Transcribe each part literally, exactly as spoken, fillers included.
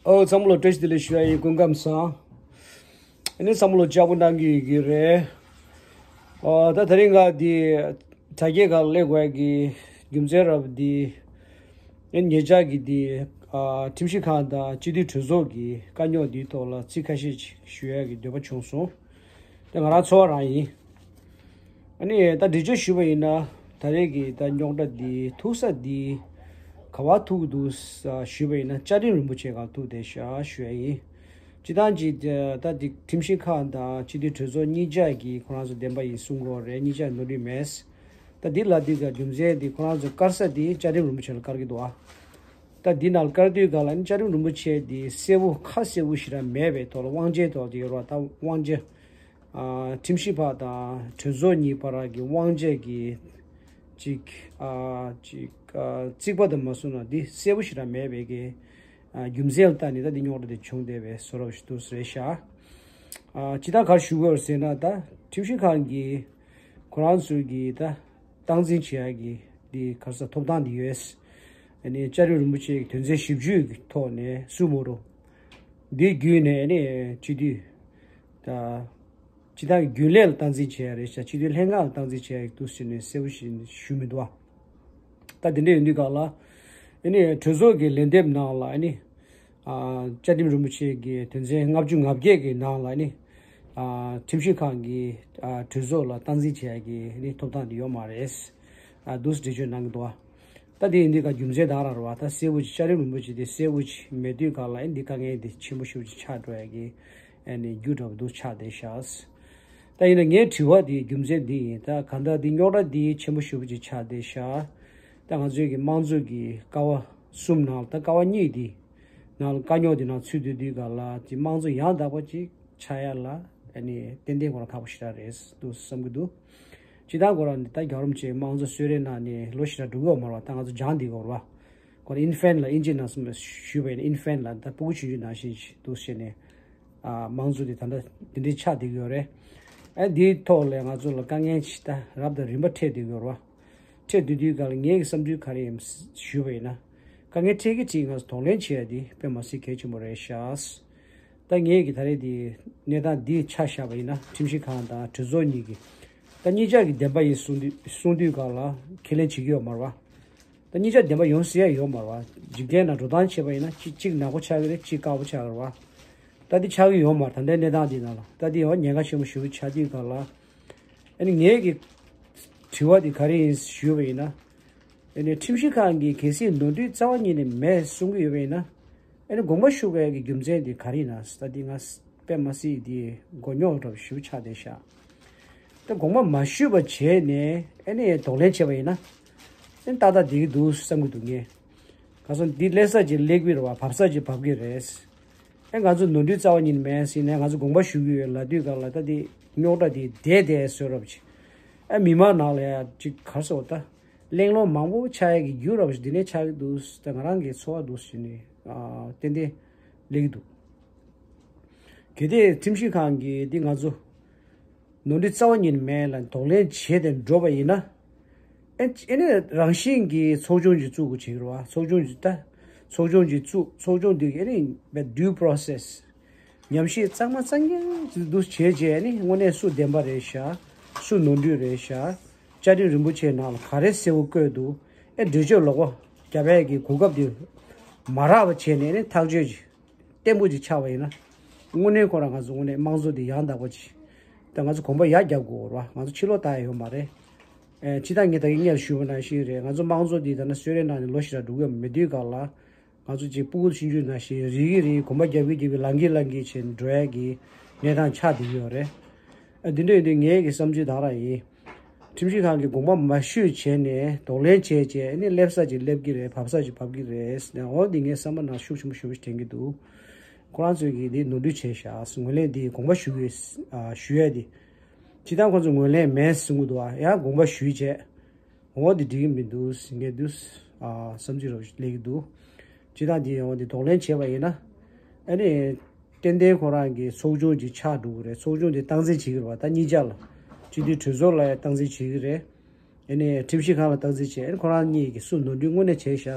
ཨོ་ཚང་མ་ལ་བཀྲ་ཤིས་བདེ་ལེགས་ཞུ་ཡ་ཡིན། སྐུ་ཁམས་བཟང་། ཨ་ནི་ཚང་མ་ལ་ལྕགས་པོ་གནང་གི་ཡོད་ཀྱི་རེད། ཨོ་ད་དེ་རིང་ང་འདི་དྲ་རྒྱའི་སྒང་སླེབས་དགོས་ཀྱི་རྒྱུ་མཚན་རབ་འདི་ཨ་ནི་ངེད་ཅག་གི་འདི་ཨ་ཁྲིམས་ཞིབ་ཁང་དང་སྤྱི་འཐུས་གྲོས་ཚོགས་ཀྱི་དཀའ་རྙོག་འདིའི་ཐོག་ལ་ཚིག་ཁ་ཤས་ཅིག་ཞུ་ཡ་གི་འདོད་པ་བྱུང་སོང་། དེ་ང་རང་ཚོར་བ་རང་ཡིན། ཨ་ནི་ད་འགྲེལ་བརྗོད་ཞུས་པ་ཡིན་ན། ད་རེས་ཀྱི་ད་རྙོག་དྲ་འདི་ཐུག་ས་འདི་ག་པར་ཐུག་གི་འདུག་ཞུས་པ་ཡིན་ན། བཅའ་ཁྲིམས་རིན་པོ་ཆེ་སྒང་ཐུག་བསྡད་ཤག་ཞུ་ཡ་ཡིན། སྤྱིར་བཏང་གི་ད་འདི་ཁྲིམས་ཞིབ་ཁང་དང་སྤྱི་འཐུས་གྲོས་ཚོགས་གཉིས་ཆ་གིས་ཁོ་རང་ཚོ་བདེན་པ་ཡིན་གསུང་གི་ཡོད་རེད། གཉིས་ཆ་ནོར་འཁྲུལ་མེད། ད་འདི་ལབ་དུས་ཀ་རྒྱུ་མཚན་འདི་ཁོ་རང་ཚོ་བཀར་ས་འདི་བཅའ་ཁྲིམས་རིན་པོ་ཆེ་ལ་བཀར་གྱི་འདུག་ཨ། ད་འདི་ནང་ལ་བཀར་དུས་ཀ་ལ་ནི་བཅའ་ཁྲིམས་རིན་པོ་ཆེ་འདི་གསལ་པོ་ཁ་གསལ་པོ་ཞིག་རང་མེད་པའི་ཐོག་ལ་དབང་ཆའི་ཐོག་འདི་ཡོད་རེད་བ། ད་དབང་ཆ། ཨ་ཁྲིམས་ཞིབ་པ་དང་གྲོས་ཚོགས་གཉིས་བར་གྱི་དབང་ཆ་གི་ཅིག་ཨ་ཅིག་ཨ་རྩིག་པ་དང་མ་སོང་ན་འདི་གསལ་པོ་ཞིག་རང་མེད་པའི་གི་ཨ་རྒྱུ་མཚན་ལ་བལྟས་ནས་ད་འདི་རྙོག་དྲ་དེ་བྱུང་བསྡད་པའི་བཟོ་འདྲ་ཞིག་འདུག་ཟེར་ཤག་ཨ་སྤྱིར་བཏང་ག་རེ་ཞུ་དགོས་ཟེར་ན། ད་ཁྲིམས་ཞིབ་ཁང་གིས་ཁོ་རང་ཚོའི་གི་ད་སྟངས་འཛིན་བྱེད་ཡ་གི་འདི་ག་རེ་ཟེར་ཐོབ་ཐང་འདི་ཡོད། ཨ་ནི་བཅའ་ཁྲིམས་རིན་པོ་ཆེ་གི་དོན་ཚན་བཞི་བཅུ་གི་ཐོག་ནས་སུ་མོ་རུ་འདི་བརྒྱུད་ནས་ཨ་ནི་སྤྱི་འཐུས་ད་སྤྱི་བཏང་གི་རྒྱུན་ལས་ལ་སྟངས་འཛིན་བྱེད་ཡ་རེད་ཤག་སྤྱི་འཐུས་ལྷན་ཁང་ལ་སྟངས་འཛིན་བྱེད་ཡ་འདུག་ཟེར་ནས་གསལ་པོ་ཞིག་ཞུ་མི་འདུག་ཨ། ད་དེ་འདྲ་ཡོང་དུས་སྒང་ལ་ཨ་ནི་གྲོས་ཚོགས་ཀྱི་ལན་འདེབས་ནང་ལ་ཨ་ནི་ཨ་བཅའ་ཁྲིམས་རིན་པོ་ཆེ་གི་དོན་ཚན་ལྔ་བཅུ་ང་བརྒྱད་ཀྱི་ནང་ལ་ཨ་ནི་ཨ་ཁྲིམས་ཞིབ་ཁང་གིས་ཨ་གྲོས་ཚོགས་ལ་སྟངས་འཛིན་བྱེད་ཡ་གི་ཨ་ནི་ཐོབ་ཐང་དེ་ཡོད་མ་རེད། ཨ་འདུག་སེ་འགྲེལ་བརྗོད་གནང་གི་འདུག་ཨ། ད་དེ་ཡིན་དུས་ཀ་རྒྱུ་མཚན་དག་རང་རེད་བ། ད་གསལ་པོ་ཅིག་བཅའ་ཁྲིམས་རིན་པོ་ཆེ་དེ་གསལ་པོ་ཅིག་མེད་དུས་སྒང་ལ་ཨ་ནི་འདི་དཀའ་ངལ་དེ་ཆེན་པོ་ཞེ་པོ་ཅིག་ཆགས་འགྲོ་ཡ་གི་ཨ་ནི་རྒྱུ་འདྲ་པོ་འདུག་ཆགས་བསྡད་ཤག་ད་ཡིན་ན་ངའི་དྲི་བ་དེའི་རྒྱུ་མཚན་འདི་ཡིན། ད་གང་ལྟར་འདི་རྙོག་དྲ་འདི་ཆེན་པོ་ཞེ་པོ་ཅིག་ཆགས་བསྡད་ཤག་ད་ང་ཚོའི་གི་དམངས་གཙོ་གི་ཀ་བ་གསུམ་ནང་ལ། ད་ཀ་བ་གཉིས་འདི་ནང་ལ་དཀའ་རྙོག་འདི་ནང་ཚུད་སྡོད་དུས་སྒང་ལ་དེ་དམངས་གཙོ་ཡང་དག་པ་ཅིག་ཆགས་ཡ་ལ་ཨ་ནི་ཏན་ཏན་ཁོ་རང་ཁག་པོ་ཞེ་དྲག་རེད་འདུག་བསམ་གྱི་འདུག་སྤྱིར་བཏང་ཁོ་རང་འདི་ད་རྒྱལ་བ་རིན་པོ་ཆེ་དམངས་གཙོ་གསོལ་རས་གནང་ནས་ལོ་ཞེ་དྲག་འགྲོ་གི་ཡོད་མ་རེད་བ། ད་ང་ཚོ་སྦྱངས་བསྡད་ཀྱི་ཡོད་རེད་བ། ཁོ་རང་ཨིན་ཕན་ལ་དབྱིན་ཇི་ནང་གསུངས་པའི་ཞུས་པ་ཡིན་ན་ཨིན་ཕན་ལ་ད་ཕྲུ་གུ་ཆུང་ཆུང་ནང་བཞིན་ཞིག་འདུག་ཟེར་ནས། ཨ་དམངས་གཙོ་དེ་ད་ལྟ་དེ་འདྲའི་ཆགས་བསྡད་ཀྱི་ཡོད་རེད། ཨ་འདིའི་ཐོག་ལ་ང་ཚོ་ལ་དཀའ་ངལ་ཅིག་ད་རབ་དང་རིམ་པ་འཕྲད་བསྡད་ཀྱི་ཡོད་རེད་བ། འཕྲད་བསྡད་དུས་སྒང་ལ་ངའི་གི་བསམ་ཚུལ་ག་རེ་ཡིན་ཞུས་པ་ཡིན་ན། དཀའ་ངལ་འཕྲད་ཀྱི་ཅིག་ང་ཚོ་གདོང་ལེན་བྱེད་ཡ་དེ་དཔེ་མ་སྲིད་གལ་ཆེན་པོ་རེད་ཤག་ད་ངས་ཀྱི་ད་རེས་དེ་གནས་སྟངས་འདི་ཆ་བཞག་པ་ཡིན་ན། ཁྲིམས་ཞིབ་ཁང་དང་གྲོས་ཚོགས་གཉིས་ཀྱི་ད་གཉིས་ཆ་གི་བདེན་པ་ཡིན་གསུང་དུས་གསུང་དུས་སྒང་ལ་ཁས་ལེན་བྱེད་ཀྱི་ཡོད་མ་རེད་བ། ད་གཉིས་ཆ་བདེན་པ་ཡོང་སྲིད་ཡ་ཡོད་མ་རེད་བ། འཇིག་རྟེན་ནང་འགྲོ་སྟངས་བྱས་པ་ཡིན་ན་གཅིག་གཅིག་ནག་པོ་ཆགས་ཀྱི་རེད། གཅིག་དཀར་པོ་ཆགས་ཀྱི་རེད་བ། ད་འདི་ཆགས་ཀྱི་ཡོད་མ་རེད། ད་ལྟའི་གནས་སྟངས་འདི་ནང་ལ་ད་འདི་ཡང་ཉེན་ཁ་ཆེན་པོ་ཞེ་པོ་ཆགས་དུས་སྒང་ལ། ཨ་ནི་ངས་ཀྱི་དྲི་བ་འདི་ག་རེ་ཡིན་ཞུས་པ་ཡིན་ན། ཨ་ནི་ཁྲིམས་ཞིབ་ཁང་གིས་གལ་སྲིད་ནོར་འཁྲུལ་རྩ་བ་ཉིད་ནས་མེད་གསུང་གི་ཡོད་པ་ཡིན་ན། ཨ་ནི་དགོངས་པ་ཞུ་དགོས་ཀྱི་རྒྱུ་མཚན་འདི་ག་རེ་ཡིན་ན། ད་འདི་ང་དཔེ་མ་སྲིད་འདི་མགོ་རྙོག་འདྲ་པོ་ཞེ་པོ་ཆགས་བསྡད་ཤག་ད་དགོངས་པ་མ་ཞུས་པ་བྱས་ནས་ཨ་ནི་གདོང་ལེན་བྱས་པ་ཡིན་ན། ཨ་ནི་ཏག་ཏག་བསྡད་ཀྱི་འདུག་བསམ་གྱི་འདུག་ངས། ག་སོང་འདི་སླེབས་ས་ཅིག་སླེབས་ཀྱི་རེད་བ། བབས་ས་ཅིག་བབས་ཀྱི་རེད། ཨེ་ང་ཚོ་ནོར་འཁྲུལ་རྩ་བ་ཉིད་མེད་ཟེར་ནས་ང་ཚོ་དགོངས་པ་ཞུ་གི་ཡོད་ལབ་དུས་སྒང་ལ། ད་དེ་རྙོག་དྲ་དེ་བསྡད་བསྡད་བཟོ་འདྲ་པོ་ཅིག་ཨ་མི་མང་ནང་ལ་ཡ་ཅིག་ག་རེ་ཟེར་དགོས། ད་གླེང་སློང་མང་པོ་ཆགས་ཡ་གི་རྒྱུ་འདྲ་པོ་ཅིག་འདི་ནས་ཆགས་ཀྱི་འདུག་ད་ང་རང་གི་ཚོར་བ་འདུག་ཟེར་ནས་ཨ་ཏན་ཏན་སླེབས་ཀྱི་འདུག་གལ་ཏེ་ཁྲིམས་ཞིབ་ཁང་གིས་འདི་ང་ཚོ་ནོར་འཁྲུལ་རྩ་བ་ཉིད་མེད་ལ་གདོང་ལེན་བྱས་ཏེ་འགྲོ་བ་ཡིན་ན། ཨེ་ཨེ་ནས་རང་བཞིན་གྱིས་ཚོགས་ཆུང་ཅིག་བཙུགས་དགོས་བྱེད་ཀྱི་རེད་བ། ཚོགས་ཆུང་ཅིག་ད་ཚོགས་ཆུང་ཅིག་བཙུགས། ཚོགས་ཆུང་འདི་གི་ཨེ་ནས་པའི་due process ཉམས་ཞིབ་གཙང་མ་གཙང་རྐྱང་ཅིག་འདུག་བྱས་རྗེས་ཨེ་ནས་དངོས་གནས་སུ་བདེན་པ་རེད་ཤག་སུ་ནོར་འཁྲུལ་རེད་ཤག་བཅའ་ཁྲིམས་རིན་པོ་ཆེའི་ནང་ལ་ག་རེ་གསལ་པོ་བཀོད་འདུག་ཨེ་འགྲེལ་བརྗོད་ལོག་པ་རྒྱབ་ཡས་ཀྱི་གོ་སྐབས་འདི་མ་རག་པ་བྱས་ནས་ཨེ་ནས་ཐག་གཅོད་ཅིག་བརྟན་པོ་ཅིག་ཆགས་པ་ཡིན་ན། དངོས་གནས་ཁོ་རང་ང་ཚོ་དངོས་གནས་དམངས་གཙོ་འདི་ཡང་དག་པ་ཅིག་ད་ང་ཚོ་གོམ་པ་ཡར་རྒྱབ་དགོས་རེད་བ། ང་ཚོ་ཕྱི་ལོགས་ལྟ་ཡ་ཡོད་མ་རེད། ཨེ་སྤྱིར་བཏང་ངས་ད་གིན་སྔོན་ལ་ཞུས་པ་ནང་བཞིན་རེད། ང་ཚོ་དམངས་གཙོ་འདི་ད་ནི་གསོལ་རས་གནང་ནས་ལོ་ཞེ་དྲག་འགྲོ་གི་ཡོད་མེད་དུས་སྒང་ལ། ང་ཚོ་གཅིག་སྤུ་གུ་ཆུང་ཆུང་ནང་བཞིན་རིལ་གིས་རིལ་གིས་གོམ་པ་རྒྱབ་ཀྱི་རྒྱབ་ཀྱི་ལངས་ཀྱི་ལངས་ཀྱི་བྱས་ནས་འགྲོ་ཡ་གི་གནས་སྟངས་ཆགས་བསྡད་ཀྱི་ཡོད་རེད། ཨ་འདི་འདྲ་ཡིན་དུས་ངའི་གི་བསམ་ཚུལ་དག་རང་ཡིན། ཁྲིམས་ཞིབ་ཁང་གིས་དགོངས་པ་མ་ཞུས་བྱས་ནས་གདོང་ལེན་བྱས་བྱས་ནས་སླེབས་ས་ཅིག་སླེབས་ཀྱི་རེད། བབས་ས་ཅིག་བབས་ཀྱི་རེད་ཟེར་ནས། འོ་འདི་ངའི་བསམ་པ་ནང་ཤུགས་ཆེན་པོ་ཞེ་པོ་ཞིག་དྲན་གྱི་འདུག་ཁོ་རང་ཚོས་ཀྱིས་འདི་ནོར་འཁྲུལ་བྱས་ཤག་ངོས་ལེན་འདི་དགོངས་པ་ཞུ་གི་ཡོད། ཨ་ཞུ་ཡ་འདི་ཇི་ལྟར་ཁོ་ཚོས་ངོས་ལེན་མེད་གསུང་གི་འདུག་ཨ་ཡང་དགོངས་པ་ཞུས་བྱས། འོ་འདི་འགྲིག་གི་མི་འདུག་ཟེར་ངས་འདུག་ཨ་བསམ་ཚུལ་རོ་ལས་ཀྱི་འདུག་ཇི་ལྟར་འདི་འོ་འདི་གདོང་ལེན་བྱས་པ་ཡིན་ན། ཨ་ནི་ཏན་ཏན་ཁོ་རང་གི་ཚོགས་ཆུང་ཅིག་ཆགས་འགྲོ་གི་རེད། ཚོགས་ཆུང་དེ་སྟངས་འཛིན་བྱེད་ཀྱི་རེད་བ། ད་གཉིས་ཆ་ལ་སྤྱི་འཐུས་གྲོས་ཚོགས་ལ་ཡང་སྟངས་འཛིན་བྱེད་ཀྱི་རེད། ཨ་ནི་ཁྲིམས་ཞིབ་ཁང་ལ་སྟངས་འཛིན་བྱས། ཨ་ནི་ཁོ་རང་གཉིས་ཀྱིས་སུ་ནོར་འཁྲུལ་དངོས་གནས་བྱས་ཤག་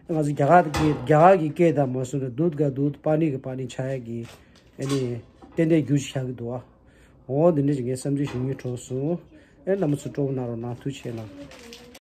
ང་ཚོ་རྒྱ་གར་གྱི་རྒྱ་གར་གྱི་སྐད་དང་མ་སོང་ན་དུད་ག་དུད། པ་ནི་གི་པ་ནི་ཆ་ཡ་གི། ཨ་ནི་ཏན་ཏན་རྒྱུ་ཞིག་ཆགས་ཀྱི་འདུག་ཨ། འོ་འདི་འདྲ་ཞིག་ངས་བསམ་ཚུལ་ཞུ་སྙིང་བྲོ་སོང་། ཨེ་རྣམ་པ་ཚོ་སྤྲོ་པོ་གནང་རོགས་གནང་། ཐུགས་རྗེ་ཆེ་གནང་།